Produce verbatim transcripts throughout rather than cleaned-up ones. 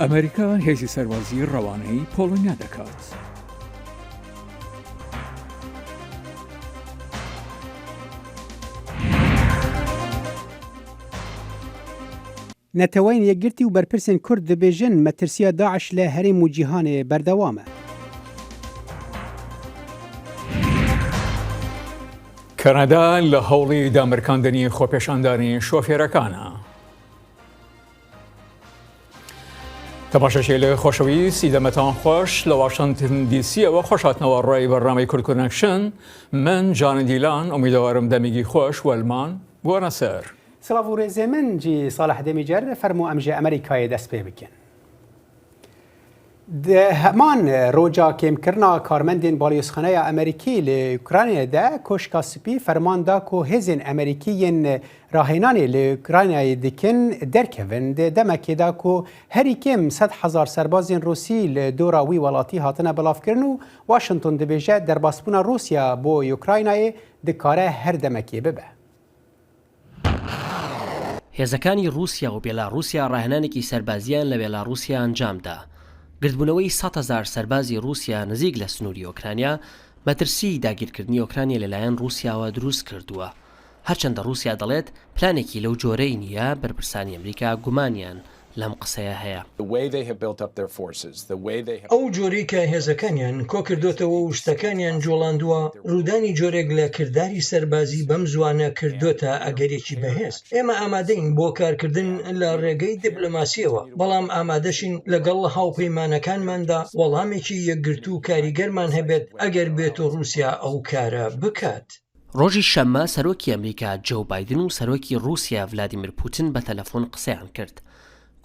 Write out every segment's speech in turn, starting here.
ئەمریکا هێزی سەربازی ڕەوانەی پۆڵۆنیا دەکات. Neteweyên Yekgirtî û berpirsên Kurd dibêjin, metirsiya DAIŞ li herêm û cîhanê berdewam e. کەنەدا لە هەوڵی دامرکاندنی خۆپێشاندانی شۆفێرەکانە. تەماشاچیلێ خۆشەویست، ئیدەمەتان خۆش. لە واشنتن دی سیەوە خۆش هاتنەوە ڕێی بەرنامەی کورد کۆنەکشن. من جان دیلان، ئومیدوارم دەمێکی خۆش وەلمان بووەنە سەر. سڵاو و rêzê min, cî Salih Demîcer, fermo em ji Amerîkayê dest pê bikin. Di heman roja kêmkirina karmendên balyozxaneya Amerîkî li Ukraynayê de Koşka Spî ferman da ku hêzên Amerîkî yên rahênanê li Ukraynayê dikin derkevin. Di demekê de ku herî kêm sed hezar serbazên Rûsî li dora wî welatî hatine belavkirin û Washington dibêje derbasbûna Rûsya bo Ukraynayê dikare her demekê bibe. هێزەکانی ڕووسیا و بێلاڕووسیا ڕاهێنانێکی سەربازییان لە بێلاڕووسیا ئەنجام دا. گردبوونەوەی سەد هەزار سەربازی ڕووسیا نزیک لە سنووری ئۆکرانیا مەترسیی داگیرکردنی ئۆکرانیا لەلایەن ڕووسیاوە دروست کردووە. هەرچەندە ڕووسیا دەڵێت پلانێکی لەو جۆرەی نییە، بەرپرسانی ئەمریکا گومانیان لەم قسەیە هەیە. The way they have built up their forces, the way they have ئەو جۆرەی کە هێزەکانیان کۆکردۆتەوە و شتەکانیان جوڵاندووە، ڕوودانی جۆرێک لە کرداری سەربازی بەم زوانە کردۆتە ئەگەرێکی بەهێز. ئێمە ئامادەین بۆ کارکردن لە ڕێگەی دیبلۆماسیەوە، بەڵام ئامادەشین لەگەڵ هاوپەیمانەکانماندا وەڵامێکی یەکگرتوو و کاریگەرمان هەبێت ئەگەر بێت و ڕووسیا ئەو کارە بکات. ڕۆژی شەممە سەرۆکی ئەمریکا جۆ بایدن و سەرۆکی ڕووسیا ڤلادیمیر پوتن بە تەلەفۆن قسەیان کرد.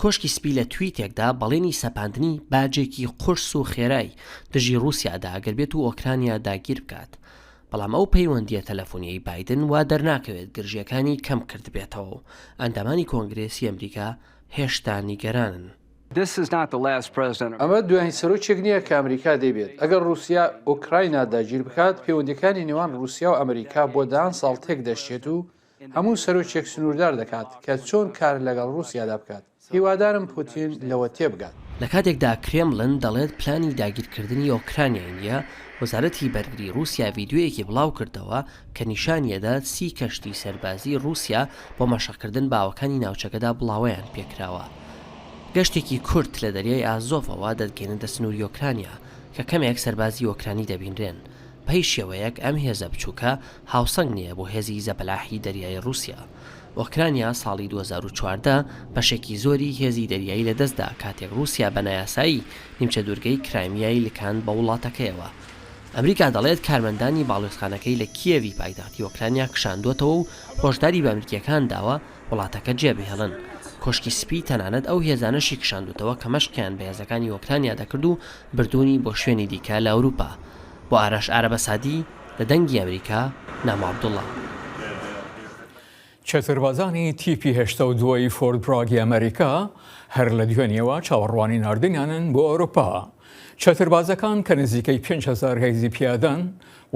کۆشکی سپی لە تویتێکدا بەڵێنی سەپاندنی باجێکی قورس و خێرای دژی ڕووسیادا ئەگەر بێت و ئۆکرانیا داگیر بکات. بەڵام ئەو پەیوەندیە تەلەفۆنیەی بایدن وا دەرناکەوێت گرژیەکانی کەم کردبێتەوە و ئەندامانی کۆنگرێسی ئەمریکا هێشتا نیگەرانن. This is not the last president. ئەمە دوایین سەرۆکێک نییە کە ئەمریکا دەیبێت. ئەگەر ڕووسیا ئۆکراینا داگیر بکات، پەیوەندیەکانی نێوان ڕووسیا و ئەمریکا بۆ دەیان ساڵ تێک دەشکێت و هەموو سەرۆکێک سنووردار دەکات کە چۆن کار لەگەڵ ڕووسیادا بکات. هیوادارم پوتین لەوە تێبگات. لە کاتێکدا کرێملن دەڵێت پلانی داگیرکردنی ئۆکرانیای نییە، وەزارەتی بەرگری ڕووسیا ڤیدیۆیەکی بڵاو کردەوە کە نیشانی ئەدات سی کەشتی سەربازی ڕووسیا بۆ مەشقکردن باوەکانی ناوچەکەدا بڵاوەیان پێکراوە. گەشتێکی کورت لە دەریای ئازۆفەوە دەتگەێنێتە سنووری ئۆکرانیا کە کەمێک سەربازی ئۆکرانی دەبینرێن. بە هیچ شێوەیەک ئەم هێزە بچووکە هاوسەنگ نییە بۆ هێزی زەبەلاحی دەریایی ڕووسیا. ئۆکرانیا ساڵی دوو هەزار و چواردە بەشێکی زۆری هێزی دەریایی لەدەستدا کاتێک ڕووسیا بە نایاسایی نیمچە دوورگەی کرایمیای لکاند بە وڵاتەکەیەوە. ئەمریکا دەڵێت کارمەندانی باڵوێزخانەکەی لە کیێڤی پایتەختی ئۆکرانیا کشاندووەتەوە و هۆشداری بە ئەمریکیەکان داوە وڵاتەکە جێبهێڵن. کۆشکی سپی تەنانەت ئەو هێزانەشی کشاندووتەوە کە مەشقیان بە هێزەکانی ئۆکرانیا دەکرد و بردوونی بۆ شوێنی دیکە لە ئەوروپا. بۆ ئارەش عەرەبەسادی، لە دەنگی ئەمریکا، نام عەبدوڵڵا. چەتربازانی تیپی هەشتا و دووی فۆرد براگی ئەمریکا هەر لە دوێنیەوە چاوەڕوانی ناردنیانن بۆ ئەوروپا. چەتربازەکان کە نزیکەی پێنج هەزار هێزی پیادەن،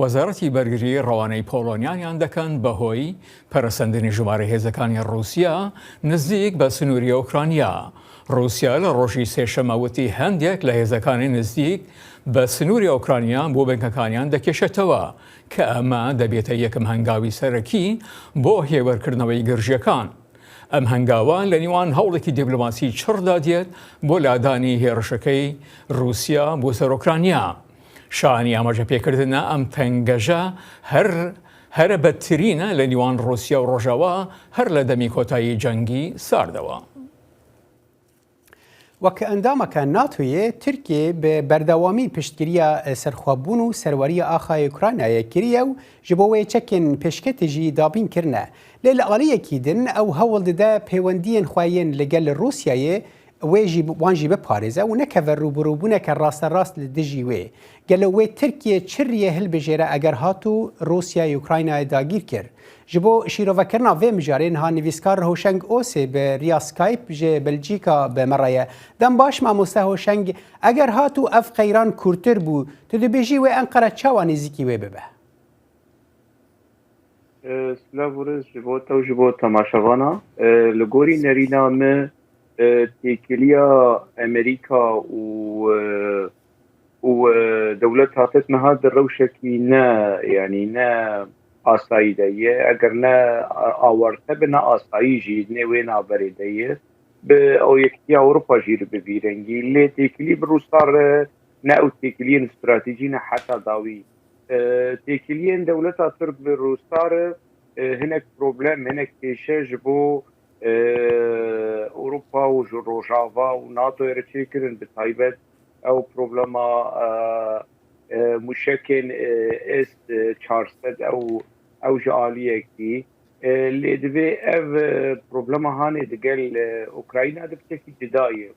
وەزارەتی بەرگری ڕەوانەی پۆڵۆنیانیان دەکەن بەهۆی پەرەسەندنی ژمارەی هێزەکانی ڕووسیا نزیک بە سنووری ئۆکرانیا. ڕووسیا لە ڕۆژی سێشەممە وتی هەندێک لە هێزەکانی نزیک بە سنووری ئۆکرانیا بۆ بنکەکانیان دەکێشێتەوە، کە ئەمە دەبێتە یەکەم هەنگاوی سەرەکی بۆ هێورکردنەوەی گرژیەکان. ئەم هەنگاوە لە نیوان هەوڵێکی دیبلۆماسی چڕدا دێت بۆ لادانی هێرشەکەی ڕووسیا بۆ سەر ئۆکرانیا. شایانی ئاماژە پێکردنە ئەم تەنگەژە هەر هەرە بەدترینە لە نیوان ڕووسیا و ڕۆژاوا هەر لە دەمی کۆتایی جەنگی ساردەوە. وەک ئەندامەکە ناتۆیە، تورکیە بە بەردەوامی پشتگیریە سەرخوابوون و سەروەریە ئاخای ئوکرانایە کریە و ji bo wê çekên pêşketî jî dabîn kirine. Lê li aliyekî din ew hewl dide pêwendiyên xwe yên li gel Rûsyayê wê jî, wan jî biparêze û nekeve rûbirûbûneke rasterast li dijî wê. Gelo wê Tirkiye çi riyê hilbijêre eger hat û Rûsyayê Ukraynayê dagîr kir? Ji bo şîrovekirina vê mijarê niha nivîskar Hoşeng Osê bi riya Skype ji Belçîka bi me re ye. Dem baş mamoste Hoşeng, eger hat û ev qeyran kûrtir bû, tu dibêjî wê Enqere çawa nêzîkî wê bibe? E, silav û rêz ji bo te û ji bo temaşevana. E, li gorî nerîna min, e, têkiliya Amerîka û, e, û, e, dewleta Tirk niha di rewşekî ne, yanî ne asayî de ye, eger ne awarte bi ne asayî jî nê wê navberê de ye. Bi ew Yekîtiya Ewropa jî li bi vî rengî. Lê têkilî bi Rûsa re ne ew têkiliyên stratejî ne heta dawî. E, têkiliyên dewleta Tirk bi Rûsa re, e, hinek problem, hinek kêşe ji bo, e, Ewropa û ji Rojava û NATOyê re çêkirin, bi taybet ew problema, e, e, muşekên, e, S çar sed, ew, ew ji aliyekî. E, lê divê ev, e, problema hanê digel, e, Ukrayna de piçekî cuda ye.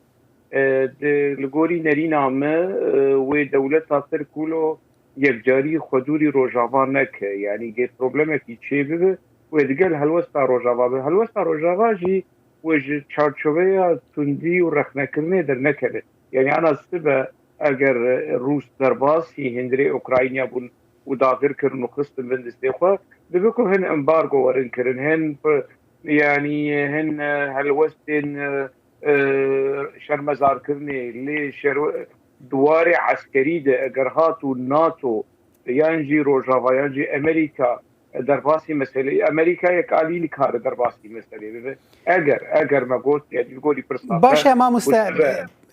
E, di, li gorî nerîna me, e, wê dewleta Tirk wilo yekcarî xwedûrî Rojava neke. Yanî gê problemekî çêbibe, wê digel helwesta Rojava be. Helwesta Rojava jî wê ji çarçoveya tundî û rexnekirinê dernekeve. Yanî ana sibe eger, e, Rûs derbasî hundirê Ukrayna bûn û dagir kirin û xistin bin destê xwe, dibe ku hin embargo werin kirin, hin, yanî hin, e, helwestên, e, e, şermezarkirinê, lê şer-, di warê eskerî de eger hat û NATO yan jî Rojava yan jî Amerîka derbasî meseleyê, Amerîka yek alî nikare derbasî meseleyê bibe. Eger, eger me got, yanî li gorî pirsa Baş e, mamoste,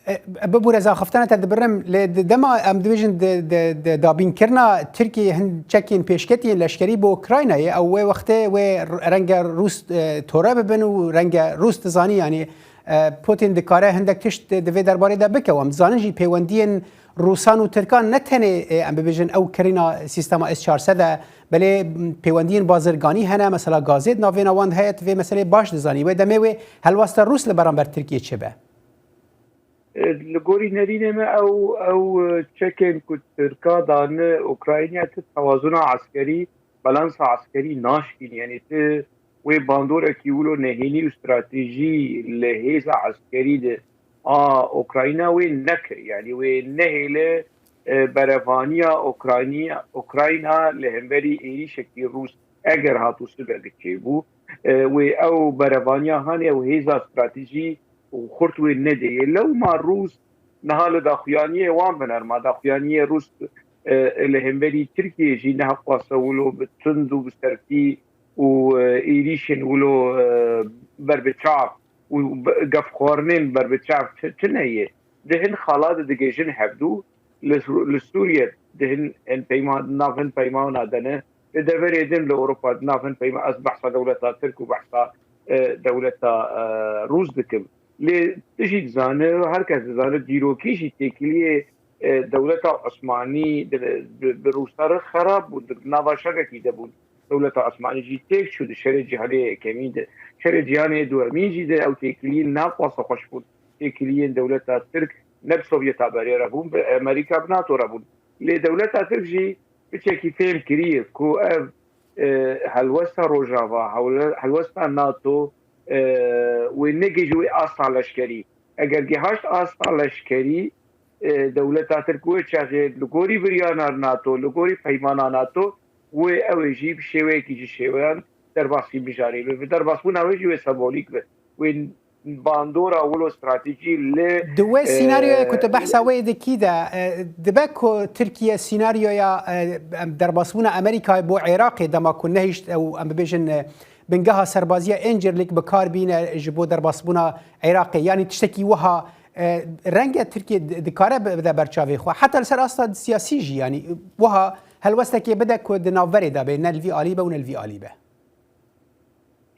e, e, bibûre, ez axiftina te dibirim, lê di dema em dibêjin di, di, di dabînkirina Tirkiyeyê hin çekên pêşketiyên leşkerî bo Ukraynayê, ew wê wextê wê r-, renge Rûs, e, tore bibin û renge Rûs dizanî, yanî, e, Putin dikare hindek tişt di vê derbarê de bike. Em dizanin jî peywendiyên Rûsan û Tirkan ne tenê, e, em bibêjin ew kirîna sîstema S çar sed e, belê, m, peywendiyên bazirganî hene, mesela gazê di navêna wan de heye, tu vê meseleyê baş dizanî. Wê demê wê helwesta Rûs li beramber Tirkiyê çi be? E, li gorî nerînê me ew, ew, e, çekên ku Tirka dane Ukrayna ti tewazuna eskerî, balansa eskerî naşkîn. Yanî ti wê bandorekî wilo nehênî û stratejî li hêza eskerî de a Ukrayna wê neke. Yanî wê nehêle, e, berevaniya Ukrayniya, Ukrayna li hemberî êrîşekî Rûs eger hat û sibek çêbû, e, wê ew berevaniya hanê ew hêza stratejî û xurt wê nedê. Lewma Rûs niha li daxuyaniyê wan binerma, daxuyaniyê Rûs, e, li hemberî Tirkiyê jî ne hewqasa wilo bi tund û bi sertî û, e, êrîşên wilo, e, ber bi çav û be-, gefxwarinên ber bi çav ti-, tune ye. Di hin xala de digihîjin hevdû, li, li Sûriye di hin, hin peyma-, nav hin peymana de ne, li deverê din li Ewropa di nav hin peyma-, ez behsa dewleta Tirk û behsa, e, dewleta, e, Rûs dikim. Lê tu jî dizane, her kes dizane, dîrokî jî têkiliyê, e, dewleta Osmanî di, bi, bi Rûsa re xerab bû, di nava şerekî de bûn. Dewleta Osmanî jî têk çû di şerê cîhanê yekemîn de. Şerê cîhanê duhemîn jî de ew têkiliyên naxwasa xweş bûn. Têkiliyên dewleta Tirk ne bi Sovyeta berê re bûn, bi Amerîka, bi NATO re bûn. Lê dewleta Tirk jî piçekî fêm kiriye ku ev, e, helwesta Rojava, hewle-, helwesta NATO, e, wê negihîje wê asta leşkerî. Eger gihaşt asta leşkerî, e, dewleta Tirk wê çaxê li gorî biryana NATO, li gorî peymana NATO, wê ew ê jî bi şêweyekî ji şêweyan derbasî mijarê be. Bi derbasbûna wê jî wê sembolîk be. Wê bandora wilo stratejî li, Di wê e, sînaryoyê ku tu behsa wê dikî de, e, dibe ku Tirkiye sînaryoya, e, em, derbasbûna Amerîkayê bo Iraqê dema ku nehişt ew, em bibêjin, e, bingeha serbaziya Incirlik bi kar bîne ji bo derbasbûna Iraqê. Yanî tiştekî wiha, e, renge Tirkiye di-, dikare bi-, bide ber çavê xwe. Heta li ser asta siyasî jî, yanî wiha helwestekê bide ku di navberê de be, ne li vî alî be û ne li vî alî be.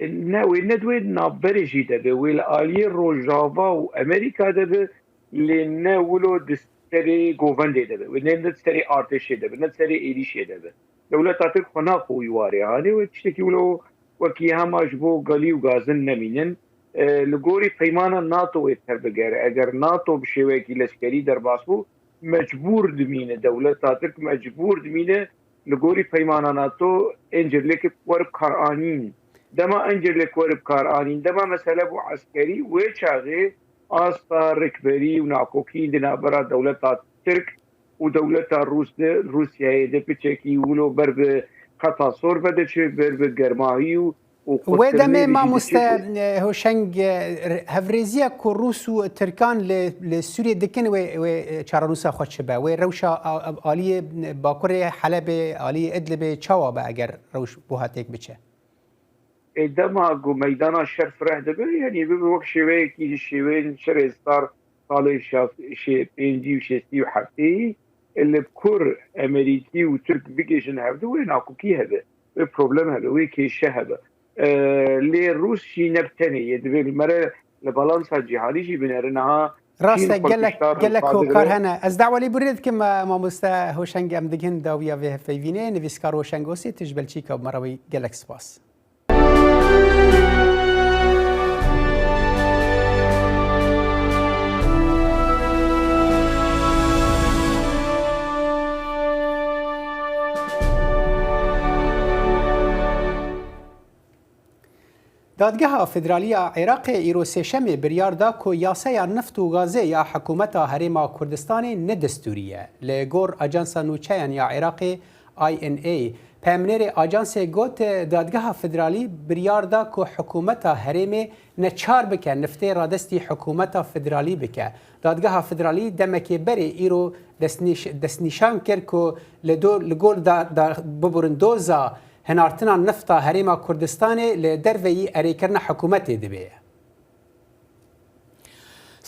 Ne, wê ne di wê navberê jî de be, wê li aliyê Rojava û Amerîka de be, lê ne wilo di serê govendê de be. Wê ne, ne di serê artêşê de be, ne di serê êrîşê de be. Dewleta Tirk xwe naxwe wî warê hanê, wê tiştekî wilo wekî hema ji bo galî û gazin nemînin. E, li gorî peymana NATO wê terbigere. Eger NATO bi şêweyekî leşkerî derbas bû, mecbûr dimîne. Dewleta Tirk mecbûr dimîne li gorî peymana NATO Incirlikê were bi kar anîn. Dema Incirlik were bi kar anîn, dema mesele bû eskerî, wê çaxê asta rikberî û nakokî di navbera dewleta Tirk û dewleta Rûs de, Rûsyayê de piçekî wilo ber bi qeta sor vediçe, ber bi germahî û Wê demê mamoste, e, Hoşeng, e, hevrêziya ku Rûs û Tirkan li, li Sûriyê dikin, wê, wê, e, çarenûsa xwe çi be? Wê rewşa a-, a-, aliyê Bakurê Helebê, aliyê Idlibê çawa be eger rewş buha têk biçe? Ê, dema ku meydana şer fireh dibe, yanî bibe wek şêweyekî ji şêweyên şerê star salê şas-, şê-, pêncî û şêstî û heftê, li kur Emerîkî û Tirk bigihîjin hevdu, wê nakokî hebe, wê problem hebe, wê kêşe hebe. E, lê Rûs jî ne bi tenê ye, divê li me re li balansa cîhanî jî binere. Niha Rast Çîn e, xwe gelek, kiştar gelek xwe hokar digre. Hene. Ez dawalî birê dikim, e, mamoste Hoşeng, em digihîn dawiya vê hevpeyvînê. Nivîskar Hoşeng Osê, tu ji Belçîka bi me re wî, gelek spas. Dadgeha Federalî ya Iraqê îro Sêşemê biryar da ku yaseya nift û gazê ya Hikûmeta Herêma Kurdistanê ne destûrî ye. Li gor Ajansa Nûçeyan ya Iraqê, I N A, peyamnêrê ajansê got, Dadgeha Federalî biryar da ku Hikûmeta Herêmê neçar bike niftê radestî Hikûmeta Federalî bike. Dadgeha Federalî demekê berê îro destnîş-, destnîşan kir ku li do-, li gor da-, da-, biburin doza hinartina nifta Herêma Kurdistanê li derveyî erêkirina hikûmetê dibê.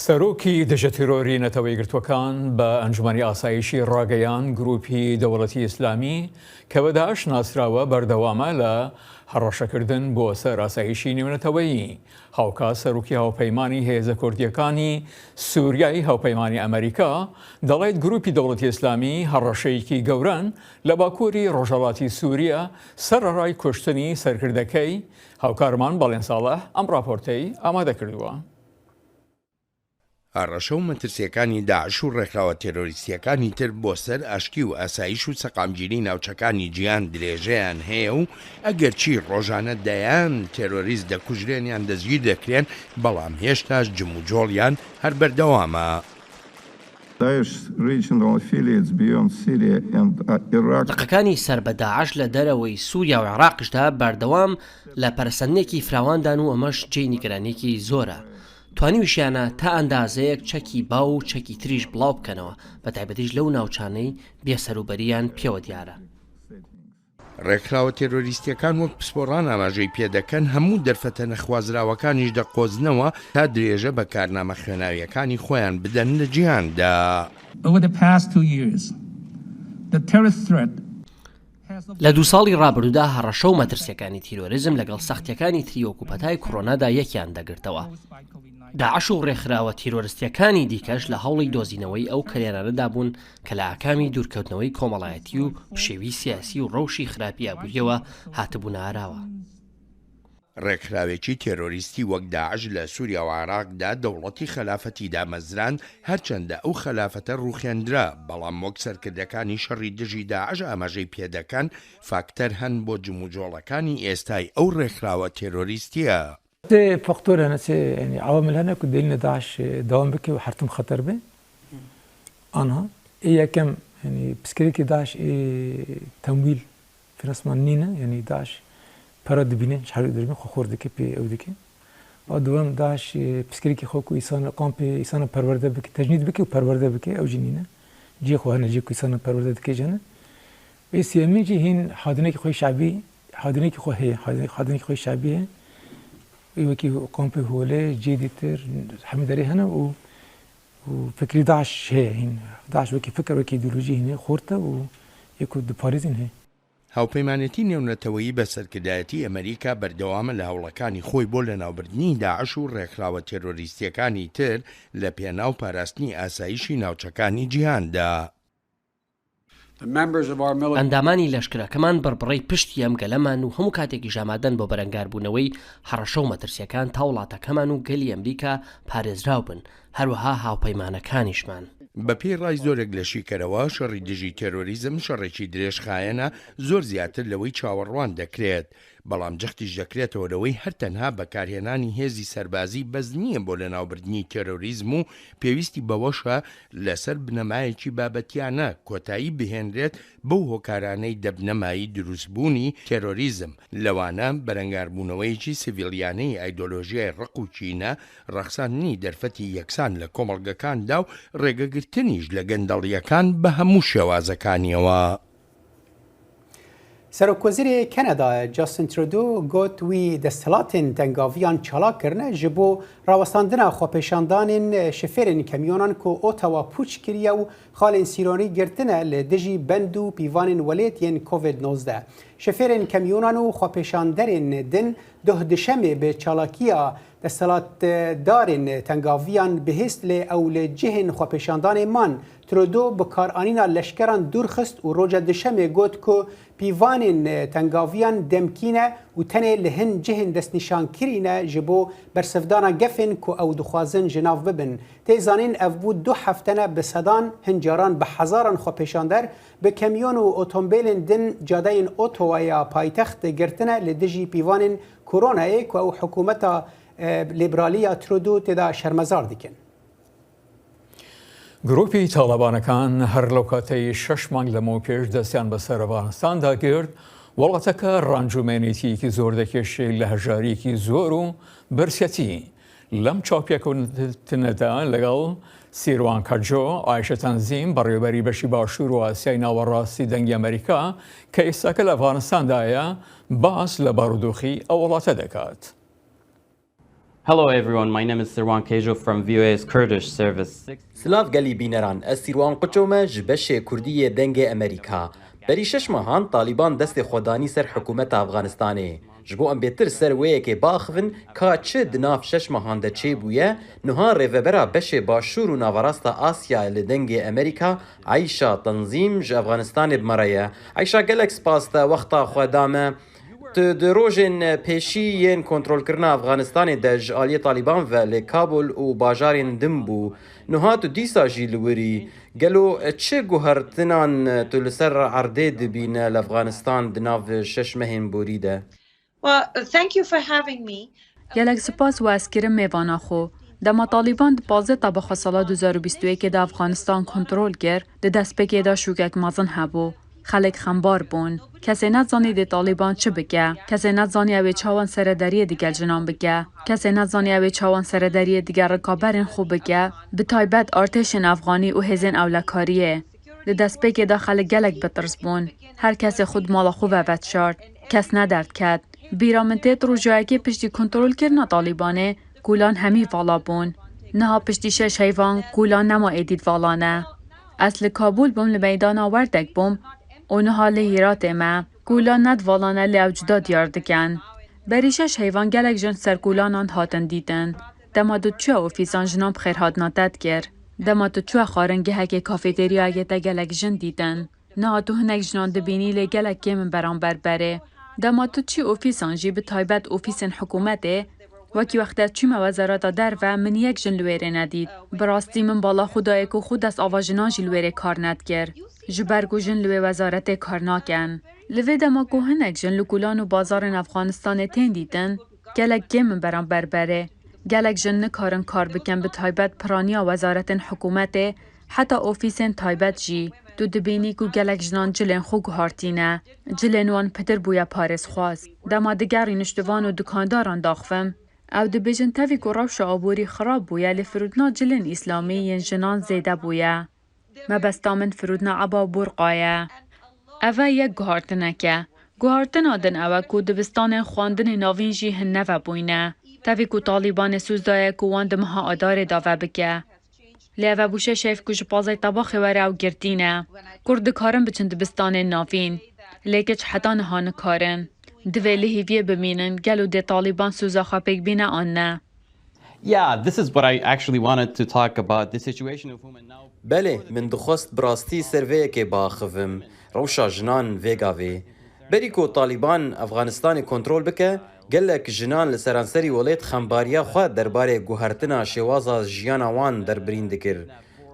سەرۆکی دژە تیرۆری نەتەوە یەکگرتووەکان بە ئەنجومەنی ئاسایشی ڕاگەیاند گروپی دەوڵەتی ئیسلامی کە بە داعش ناسراوە بەردەوامە لە هەڕەشەکردن بۆ سەر ئاسایشی نێونەتەوەیی. هاوکات سەرۆکی هاوپەیمانی هێزە کوردیەکانی سووریای هاوپەیمانی ئەمریکا دەڵێت گروپی دەوڵەتی ئیسلامی هەڕەشەیەکی گەورەن لە باکووری ڕۆژهەڵاتی سووریا سەرەڕای کوشتنی سەرکردەکەی. هاوکارمان بەڵێن ساڵح ئەم ڕاپۆرتەی ئامادە کردووە. هەڕەشە و مەترسیەکانی داعش و ڕێکخراوە تێرۆریستیەکانی تر بۆ سەر ئاشتی و ئاسایش و سەقامگیری ناوچەکانی جیهان درێژەیان هەیە و ئەگەرچی ڕۆژانە دەیان تێرۆریست دەکوژرێن یان دەستگیر دەکرێن، بەڵام هێشتاش جم و جۆڵیان هەر بەردەوامە. Daesh regional affiliates beyond Syria and, uh, Iraq. لقەکانی سەر بە داعش لە دەرەوەی سووریا و عێراقیشدا بەردەوام لە پەرەسەندنێکی فراواندان و ئەمەش جێی نیگەرانیەکی زۆرە. توانیویشیانە تا ئەندازەیەک چەکی باو و چەکی تریش بڵاو بکەنەوە، بە تایبەتیش لەو ناوچانەی بێسەروبەریان پێوە دیارە. ڕێکخراوە تێرۆریستیەکان وەک پسپۆڕان ئاماژەی پێدەکەن، هەموو دەرفەتە نەخوازراوەکانیش دەقۆزنەوە تا درێژە بە کارنامە خوێناویەکانی خۆیان بدەن لە جیهاندا. Over the past two years, the terrorist threat has لە دوو ساڵی ڕابردوودا هەڕەشە و مەترسیەکانی تیرۆریزم لەگەڵ سەختیەکانی تری وەکو پەتای کۆرۆنادا یەکیان دەگرتەوە. داعش و ڕێکخراوە تیرۆریستیەکانی دیکەش لە هەوڵی دۆزینەوەی ئەو کەلێنانەدا بوون کە لە ئاکامی دوورکەوتنەوەی کۆمەڵایەتی و پشێوی سیاسی و ڕەوشی خراپی ئابووریەوە هاتبوونە ئاراوە. ڕێکخراوێکی تێرۆریستی وەک داعش لە سووریا و عێراقدا دەوڵەتی خەلافەتی دامەزران، هەرچەندە ئەو خەلافەتە ڕووخێندرا، بەڵام وەک سەرکردەکانی شەڕی دژی داعش ئاماژەی پێدەکەن، فاکتەر هەن بۆ جموجۆڵەکانی ئێستای ئەو ڕێکخراوە تێرۆریستیە. Sê faktor hene, sê, yanî, awamil hene ku dêlîne DAIŞ, e, dewam bike û her tim xeter be. Anha, ê yekem, yanî, piskirêkê DAIŞ ê temwîl, finansman nîne, yanî DAIŞ pera dibîne, ji her dibîne, xwe xor dike, pê ew dike. A duwem, DAIŞ, e, piskirêkê xwe ku îsan, kampê îsana perwerde bike, tecnîd bike û perwerde bike, ew jî nîne. Cihê xwe hene, cihê ku îsana perwerde dike jî hene. Ê sêyemîn jî hîn hadinekî xwe şebî, hadinekî xwe heye, hadin-, hadinekî xwe şebî heye. Ê wekî kampê Holê, cihê dîtir, hemî derê hene û, û fikrî DAIŞ heye hîn. DAIŞ wekî fikir, wekî îdeolojî hîn e, xurt e û yê ku diparêzin heye. هاوپەیمانێتی نێونەتەوەیی بە سەرکردایەتی ئەمریکا بەردەوامە لە هەوڵەکانی خۆی بۆ لەناوبردنی داعش و ڕێکخراوە تێرۆریستیەکانی تر لە پێناو پاراستنی ئاسایشی ناوچەکانی جیهاندا. The members of our military ئەندامانی لەشکرەکەمان بڕبڕەی پشتی ئەم گەلەمان و هەموو کاتێکیش ئامادەن بۆ بەرەنگاربوونەوەی هەڕەشە و مەترسیەکان تا وڵاتەکەمان و گەلی ئەمریکا پارێزراو بن، هەروەها هاوپەیمانەکانیشمان. بە پێی ڕای زۆرێک لە شیکەرەوە، شەڕی دژی تێرۆریزم شەڕێکی درێژخایەنە، زۆر زیاتر لەوەی چاوەڕوان دەکرێت. بەڵام جەختیش دەکرێتەوە لەوەی هەر تەنها بەکارهێنانی هێزی سەربازی بەس نییە بۆ لەناوبردنی تێرۆریزم و پێویستی بەوەشە لەسەر بنەمایەکی بابەتیانە کۆتایی بهێنرێت بەو هۆکارانەی دەبنەمایی دروستبوونی تێرۆریزم، لەوانە بەرەنگاربوونەوەیەکی سڤیلیانەی ئایدۆلۆژیای ڕق و کینە، ڕەخساندنی دەرفەتی یەکسان لە کۆمەڵگەکاندا و ڕێگەگرتنیش لە گەندەڵیەکان بە هەموو شێوازەکانیەوە. سەرۆکوەزیرێ کەنەدا جاستن ترودو گوت وی دەستهڵاتên tengaviyan çalak kirine ji bo rawestandina xwepêşandanên şifêrên kemyonan ku Ottawa pûç kiriye û xalên sîronî girtine li dijî bend û pîvanên welêt yên Covid nozdeh. Şifêrên kemyonan û xwepêşanderên din duh dişemê bi çalakiya desthilatdarên tengaviyan bihîst lê ew li cihên xwepêşandanê man. Trudeau bi karanîna leşkeran dûr xist û roja dişemê got ku pîvanên tengaviyan demkî ne û tenê li hin cihên destnîşankirî ne ji bo bersivdana gefên ku ew dixwazin ji nav bibin. Tê zanîn ev bû du hefte ne bi sedan, hin caran bi hezaran xwepêşander bi kemyon û otombêlên din cadeyên Ottawa ya paytext girtine li dijî pîvanên koronayê ku ew hikûmeta, e, lîberalî ya Trudeau tê de şermezar dikin. گروپی تاڵەبانەکان هەر لەو کاتەی شەش مانگ لەمەو پێش دەستیان بەسەر ئەفغانستاندا گرت، وڵاتەکە ڕانجومێنێتیەکی زۆر دەکێشێ لە هەژاریەکی زۆر و برسیەتی. لەم چاوپێکەوتنەدا لەگەڵ سیروان کەجۆ، ئایشە تەنزیم، بەڕێوەبەری بەشی باشوور و ئاسیای ناوەڕاستی دەنگی ئەمریکا کە ئێستاکە لە ئەفغانستاندایە، باس لە بارودۆخی ئەو وڵاتە دەکات. Hello everyone, my name is Sirwan Kejo from V O A's Kurdish service. Silav gelî bîneran, ez Sîrwan Quço me ji beşê Kurdî yê Dengê Emerîka. Berî şeş mehan Talîban destê xwe danî ser hikûmeta Afganistanê. Ji bo em bêtir ser wê yekê biaxivin ka çi di nav şeş mehan de çêbûye, niha rêvebera beşê Başûr û Naverasta Asya li Dengê Emerîka, Ayşa Tanzîm ji Afganistanê bi me re ye. Ayşa, gelek spas te wexta xwe da me. Tu di rojên pêşî yên kontrolkirina Afganistanê de ji aliyê Talîban ve li Kabul û bajarên din bû. Niha tu dîsa jî li wir î. Gelo çi guhertinan tu li ser erdê dibîne li Afganistan di nav şeş mehên borî de? Well, thank you for having me. Gelek spas we ez kirim mêvana xwe. Dema Talîban di pazdeh Tebaxa sala du hezar û bîst û yekê de Afganistan kontrol kir, di destpêkê de şûkek mezin hebû. Xelk xembar bûn. Kesê nezanî dê Talîban çi bike. Kesê nezanî ew ê çawan seredariyê digel jinan bike. Kesê nezanî ew ê çawan seredariyê digel rikaberên xwe bike, bi taybet artêşên efxanî û hêzên ewlekariyê. Di destpêkê de xelk gelek bi tirs bûn. Her kesê xwe di mala xwe ve vedişart. Kes nederdiket. Bîra min têt rojayekê piştî kontrolkirina Talîbanê, kolan hemî vala bûn. Niha piştî şeş heyvan kolan nema êdî di vala ne. Ez li Kabûl bûm li meydana werdek bûm û niha li Hîratê me. Kolan ne di vala ne lê ew cuda diyar dikin. Berî şeş heyvan gelek jin ser kolanan hatin dîtin. Dema tu çûye ofîsan jinan bi xêrhatina te dikir. Dema tu çûye xwaringehekê kafeteryayê te gelek jin dîtin. Niha tu hinek jinan dibînî lê gelek kêm in beramber berê. Dema tu çûyî ofîsan jî bi taybet ofîsên hikûmetê, wekî wexta ez çûme wezareta derve min yek jin li wêrê nedît. Bi rastî min bala xwe dayê ku xwe dest ava jinan jî li wêrê kar nedikir. Ji ber ku jin li wê wezaretê kar nakin. Li vê dema ku hinek jin li kolan û bazarên Efxanistanê tên dîtin, gelek kêm in beramber berê. Gelek jin nikarin kar bikin bi taybet piraniya wezaretên hikûmetê, heta ofîsên taybet jî. Tu dibînî ku gelek jinan cilên xwe guhartîne. Cilên wan pitir bûye parêzxwaz. Dema digerînim ji divan û dukandaran daxivim, ew dibêjin tevî ku rewşa aborî xirab bûye lê firotina cilên îslamî yên jinan zêde bûye. Mebesta min firotina eba û burqa ye. Ev e yek guhartinek e. Guhartina din ew e ku dibistanên xwendinê navîn jî hin neve bûyne. Tevî ku Talîbanê soz daye ku wan di meha Adarê de vebike. Lê ev e bû şeş heyv ku ji pazdeh Tebaxê were ew girtî ne. Kurd dikarin biçin dibistanên navîn. Lê kiç heta niha nikarin. Divê li hêviyê bimînin, gelo dê Talîban soza xwe pêk bîne an ne? Yeah, this is what I actually wanted to talk about, the situation of women now. Belê, min dixwest bi rastî ser vê yekê biaxivim, rewşa jinan vê gavê. Berî ku Talîban Efxanistanê kontrol bike, gelek jinan li seranserî welêt xembariya xwe derbarê guhertina şêwaza jiyana wan derbirîn dikir.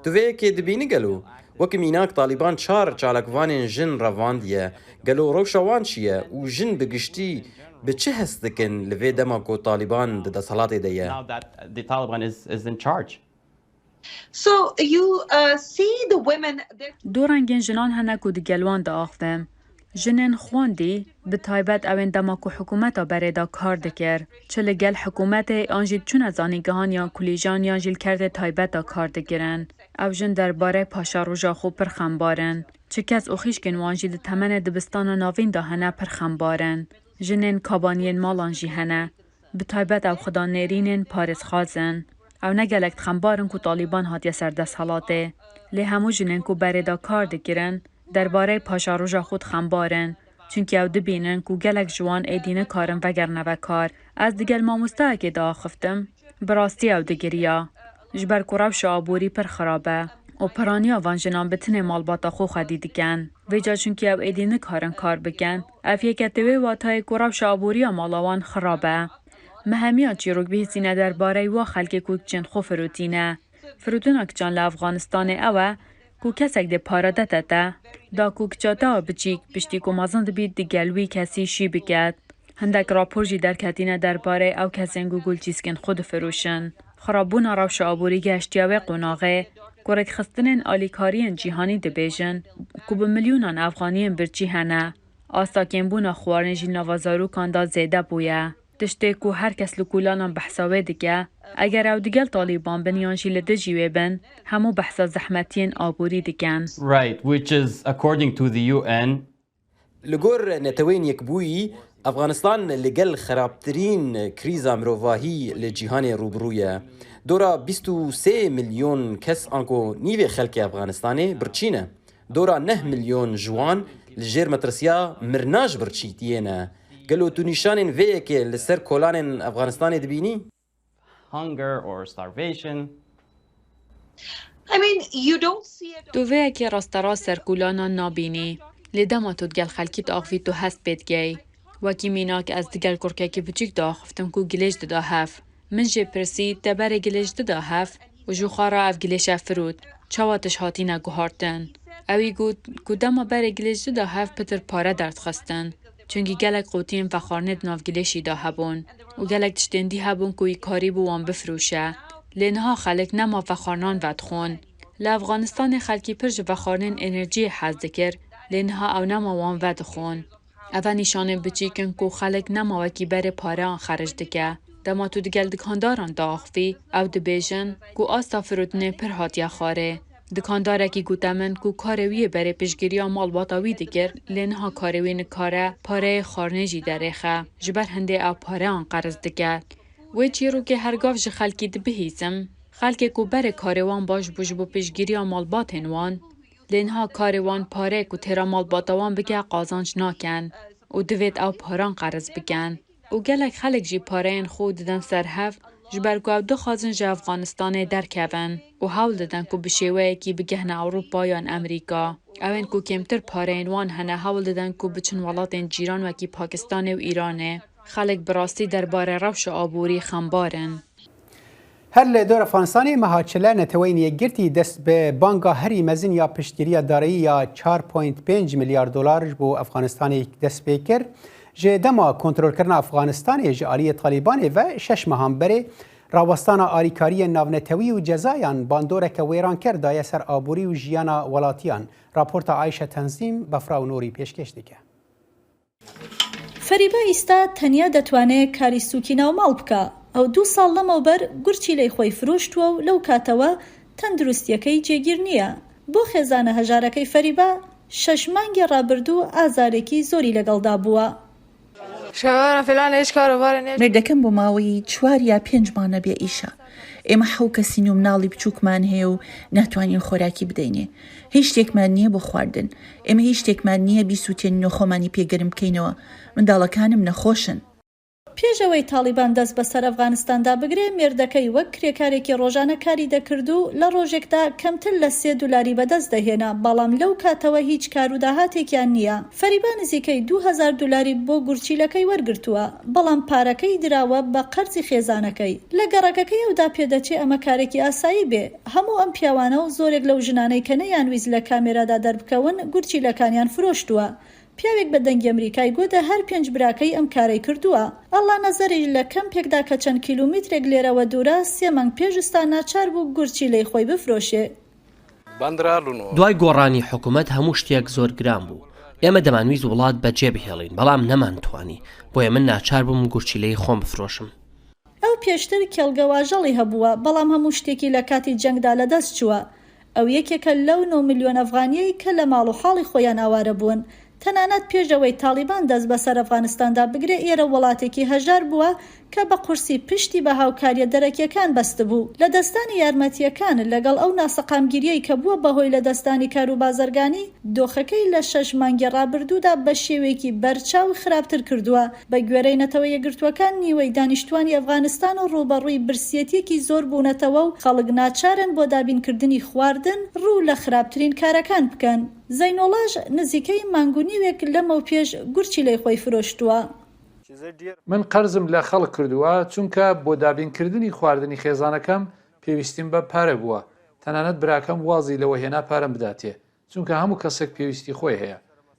Tu vê yekê dibînî gelo? Wek mînak, Talîban çar çalakvanên jin revandiye. Gelo rewşa wan çi ye û jin bi giştî bi çi hest dikin li vê dema ku Talîban di desthilatê de ye? Now that the Taliban is, is in charge. So you uh, see the women. Du rengên jinan hene ku digel wan diaxivin. Jinên xwendî, bi taybet ewên dema ku hikûmeta berê de kar dikir, çi li gel hikûmetê an jî çûne zanîngehan yan kulîjan yan jî li kerdê taybet de kar dikirin. Ew jin derbarê paşeroja xwe pir xembar in. Çi kes û xîşkên wan jî di temenê dibistana navîn de hene pir xembar in. Jinên kabaniyên malan jî hene. Bi taybet ew xweda nêrînên parêzxwaz in. Ew ne gelek xembar in ku Talîban hatiye ser desthilatê. Lê hemû jinên ku berê de kar dikirin, derbarê paşeroja xwe dixembarin. Çunkî ew dibînin ku gelek ji wan êdî nikarin vegerine ve kar. Ez digel mamosteyekê diaxiftim. Bi rastî ew digiriya. Ji ber ku rewşa aborî pir xirab e û piraniya van jinan bi tinê malbata xwe xwedî dikin. Vêca çunkî ew êdî nikarin kar bikin. Ev yek e tê wê watayê ku rewşa aboriya mala wan xirab e. Me hemiya çîrok bihîstîne derbarey wa xelkê ku kiçên xwe firotîne. Firotina kiçan li Efxanistanê ew e ku kesek dê pare dete te, da ku kiça te a biçîk piştî ku mezin dibît digel wî kesî şî biket. Hindek rapor jî derketîne derbarê ew kesên ku gulçîskên xwe difiroşin. Xirabûna rewşa aborî gehiştiye wê qonaxê ku rêkxistinên alîkariyên cîhanî dibêjin ku bi milyonan Efxaniyên birçî hene. Asta kêmbûna xwarin jî nava zarokan de zêde bûye. Tiştê ku her kes li kolanan behsa wê dike, eger ew digel Talîban bin yan jî li dijî wê bin, hemû behsa zehmetiyên aborî dikin. Right, which is, according to the U N, Li gor Neteweyên Yekbûyî, Efxanistan li gel xerabtirîn krîza mirovahî li cîhanê rûbirû ye. Dora bîst û sê milyon kes anku nîvê xelkê Efxanistanê birçî ne. Dora neh milyon ji wan li jêr metirsiya mirina ji birçîtiyê ne. Gelo tu nîşanên vê yekê li ser kolanên Efxanistanê dibînî? Hunger or starvation. I mean, you don't see it. Tu vê yekê rasterast ser kolanan nabînî. Lê dema tu digel xelkî diaxivî tu hest pê digey. Wekî mînak ez digel kurkekî biçûk diaxiftim ku gilêj dida hev. Min jê pirsî, te berê gilêj dida hev? Û ji xwe re ev gilêşe firot. Çawa tişt hatine guhartin? Ewî got ku dema berê gilêj dida hev pitir pare derdixistin. Çunkî gelek qotiyên vexwarinê di nav gilêşî de hebûn û gelek tiştên dî hebûn ku wî karîbû wan bifiroşe. Lê niha xelk nema vexwarinan vedixwin. Li Efxanistanê xelkî pir ji vexwarinên enerjiyê hez dikir, lê niha ew nema wan vedixwin. Ev e nîşanên biçîk in ku xelk nema wekî berê pareyan xeric dike. Dema tu digel dikandaran diaxivî, ew dibêjin ku asta firotinê pir hatiye xwarê. Dikandarekî gote min ku karê wî yê berê piştgiriya malbata wî dikir, lê niha karê wî nikare pareyê xwarinê jî derêxe, ji ber hindê ew pareyan qeriz dike. Wê çîrokê hergav ji xelkî dibihîsim. Xelkê ku berê karê wan baş bû ji bo piştgiriya malbatên wan, lê niha karê wan pareyê ku têra malbata wan bike qazanc nakin û divêt ew paran qeriz bikin. Û gelek xelk jî pareyên xwe didin ser hev, ji ber ku ew dixwazin ji Efxanistanê derkevin û hewl didin ku bi şêweyekî bigihne Ewropa yan Amerîka. Ewên ku kêmtir pareyên wan hene hewl didin ku biçin welatên cîran wekî Pakistanê û Îranê. Xelk bi rastî derbarê rewşa aborî xembar in. Her li dora Efxanistanê meha çile Neteweyên Yekgirtî dest bi banga herî mezin ya piştgiriya darayî ya çar point pênc milyar dolar ji bo Efxanistanê dest pê kir. Ji dema kontrolkirina Efxanistanê ji aliyê Talîbanê ve şeş mehan berê rawestana alîkariyên navnetewî û cezayan bandoreke wêranker daye ser aborî û jiyana welatiyan. Raporta Ayşe Tenzîm, Befra û Norî pêşkêş dike. فەریبا ئیستا تەنیا دەتوانێ کاری سووکی ناو ماڵ بکا. ئەو دوو ساڵ لەمەوبەر گورچیلەی خۆی فرووشتووە و لەو کاتەوە تەندروستیەکەی جێگیر نییە. بۆ خێزانە هەژارەکەی فەریبا، شەش مانگی ڕابردوو ئازارێکی زۆری لەگەڵدا بووە. شەوانە فلانە هیچ کارۆبارە نێ. مێردەکەم بۆ ماوەی چوار یا پێنج مانە بێ ئیشە. ئێمە حەو کەسین و مناڵی بچووکمان هەیە و ناتوانین خۆراکی بدەینێ. هیچ شتێکمان نییە بۆ خواردن. ئێمە هیچ شتێکمان نییە بیسووتێنین و خۆمانی پێ گەرم بکەینەوە. منداڵەکانم نەخۆشن. پێش ئەوەی تاڵیبان دەست بەسەر ئەفغانستاندا بگرێ، مێردەکەی وەک کرێکارێکی ڕۆژانە کاری دەکرد و لە ڕۆژێکدا کەمتر لە سێ دولاری بەدەست دەهێنا، بەڵام لەو کاتەوە هیچ کار و داهاتێکیان نییە. فەریبا نزیکەی دوو هەزار دولاری بۆ گورچیلەکەی وەرگرتووە، بەڵام پارەکەی دراوە بە قەرزی خێزانەکەی. لە گەڕەکەکەی ئەودا پێدەچێ ئەمە کارێکی ئاسایی بێ. هەموو ئەم پیاوانە و زۆرێک لەو ژنانەی کە نەیانویست لە کامێرادا دەربکەون، گورچیلەکانیان فرۆشتووە. پیاوێک بە دەنگی ئەمریکای گوتە هەر پێنج براکەی ئەم کارەی کردووە. ئەڵا نەزەری لە کەمپێکدا کە چەند کیلومترێک لێرەوە دوورە، سێ مانگ پێش ئستا ناچار بوو گورچیلەی خۆی بفرۆشێ. دوای گۆڕانی حکومەت هەموو شتێک زۆر گران بوو. ئێمە دەمانویست وڵات بەجێ بهێڵین، بەڵام نەمانتوانی، بۆیە من ناچار بووم گورچیلەی خۆم بفرۆشم. ئەو پێشتر کێڵگە واژەڵی هەبووە، بەڵام هەموو شتێکی لە کاتی جەنگدا لەدەست چووە. ئەو یەکێکە لەو نۆ ملیۆن ئەفغانیەی کە لە ماڵ و حاڵی خۆیان ئاوارە بوون. تەنانەت پێش ئەوەی تاڵیبان دەست بەسەر ئەفغانستاندا بگرێ، ئێرە وڵاتێکی هەژار بووە کە بە قورسی پشتی بە هاوکاریە دەرەکیەکان بەستبوو. لە دەستانی یارمەتیەکان لەگەڵ ئەو ناسەقامگیریەی کە بووە بەهۆی لە دەستانی کار و بازرگانی، دۆخەکەی لە شەش مانگی ڕابردوودا بە شێوەیەکی بەرچاو خراپتر کردووە. بە گوێرەی نەتەوە یەکگرتووەکان، نیوەی دانیشتوانی ئەفغانستان و ڕوبەڕووی برسیەتیەکی زۆر بوونەتەوە و خەڵک ناچارن بۆ دابینکردنی خواردن ڕوو لە خراپترین کارەکان بکەن. زەینۆڵاش نزیکەی مانگ و نیوێک لەمەو پێش گورچیلەی خۆی فرۆشتووە. من قەرزم لە خەڵک کردووە، چونکە بۆ دابینکردنی خواردنی خێزانەکەم پێویستیم بە پارە بووە. تەنانەت براکەم وازی لەوە هێنا پارەم بداتێ، چونکە هەموو کەسێک پێویستی خۆی هەیە.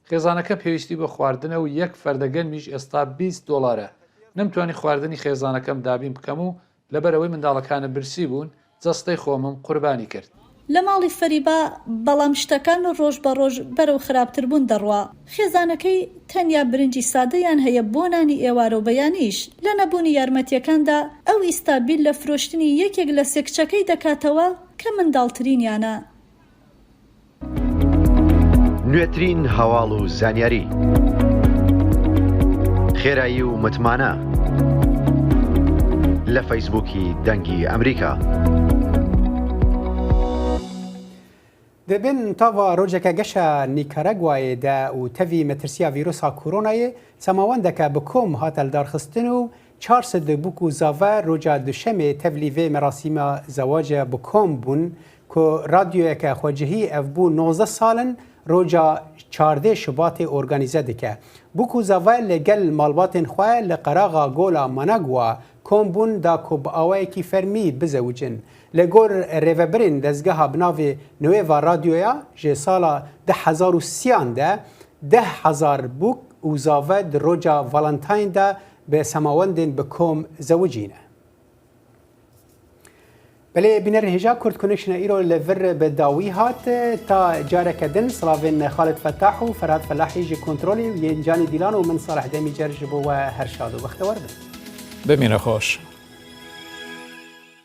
خێزانەکە پێویستی بە خواردنە و یەک فەردەگەنمیش ئێستا بیست دۆلارە. نەمتوانی خواردنی خێزانەکەم دابین بکەم و لەبەرئەوەی منداڵەکانم برسی بوون، جەستەی خۆمم قوربانی کرد. لە ماڵی فەریبا، بەڵام شتەکان ڕۆژ بە ڕۆژ بەرەو خراپتربوون دەڕوا. خێزانەکەی تەنیا برنجی سادەیان هەیە بۆ نانی ئێوارە و بەیانیش. لە نەبوونی یارمەتیەکاندا، ئەو ئیستا بیر لە فرۆشتنی یەکێک لە سێ کچەکەی دەکاتەوە کە منداڵترینیانە. نوێترین هەواڵ و زانیاری، خێرایی و متمانە لە فەیسبووکی دەنگی ئەمریکا. Di bin tava rojeke geşa Nîkareguayê de û tevî metirsiya vîrusa koronayê, semawendeke bi kom hate lidarxistin û çar sed bûk û zave roja duşemê tevlî vê merasîma zewace bi kom bûn ku radyoyeke xwecihî ev bû nozdeh sal in roja çardeh Şubatê organîze dike. Bûk û zave li gel malbatên xwe li qeraxa Gola Managua kom bûn da ku bi awayekî fermî bizewicin. Li gor rêvebirên dezgeha bi navê Nueva Radioya, ji sala du hezar û sî de deh hezar bûk û zave di roja Valentine de bi semawendên bi kom zewicîne. Belê bînerên hêja, Kurd Connection îro li vir bi dawî hat. Ta careke din, silavên Xalid Fetah û Ferhat Felahî ji kontrolê û yên Canî Dîlan û min Salih Demîcer ji bo we her şad û bextewar bin. Bimîne xweş.